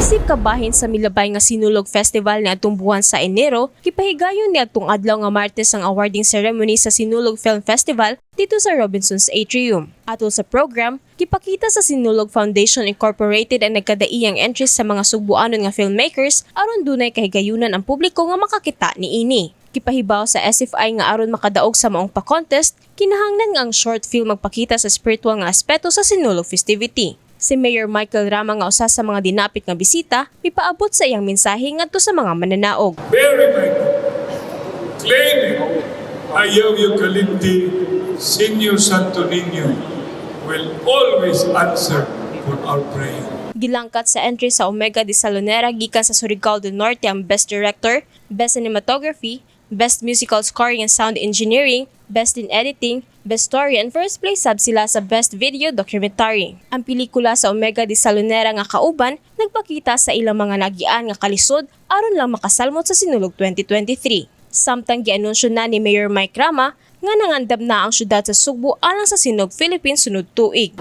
Isip kabahin sa milabay nga Sinulog Festival niadtong buwan sa Enero, gipahigayon niadtong adlaw nga Martes ang awarding ceremony sa Sinulog Film Festival didto sa Robinson's Atrium. Atol sa program, gipakita sa Sinulog Foundation Incorporated ang nagkadaiyang entries sa mga Sugbuanon nga filmmakers aron dunay kahigayunan ang publiko nga makakita niini. Gipahibaw sa SFI nga aron makadaog sa maong pa-contest, kinahanglan nga ang short film magpakita sa spiritual nga aspeto sa Sinulog festivity. Si Mayor Michael Rama nga usa sa mga dinapit nga bisita, mipaabot sa iyang mensahe ngadto sa mga mananaog. Very much. Claim it. Ayaw yung kalinti, Senior Santo Niño will always answer for our prayer. Gilangkat sa entry sa Omega de Salonera gikan sa Surigao del Norte ang Best Director, Best Cinematography, Best Musical Scoring and Sound Engineering, Best in Editing, Best Story and first place sab sila sa Best Video Documentary. Ang pelikula sa Omega de Salonera nga kauban nagpakita sa ilang mga nagian nga kalisod aron lang makasalmot sa Sinulog 2023. Samtang gianunsyo na ni Mayor Mike Rama nga nangandam na ang syudad sa Sugbo alang sa Sinulog Philippines sunod tuig.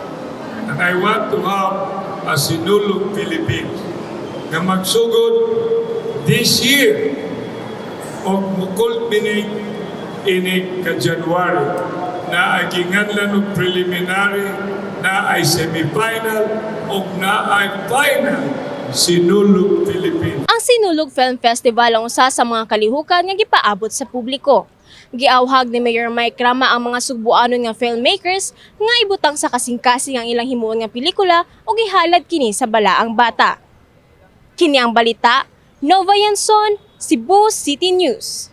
And I want to have a Sinulog Philippines nga magsugod this year o mo-culminate inig ka January na ay ginganlan og preliminary, na ay semifinal o na ay final Sinulog Philippines. Ang Sinulog Film Festival ang usa sa mga kalihukan nga gipaabot sa publiko. Giawhag ni Mayor Mike Rama ang mga Sugbuanon nga filmmakers nga ibutang sa kasing-kasing ang ilang himuon nga pelikula ug ihalad kini sa balaang bata. Kini ang balita, Nova Yanson, Cebu City News.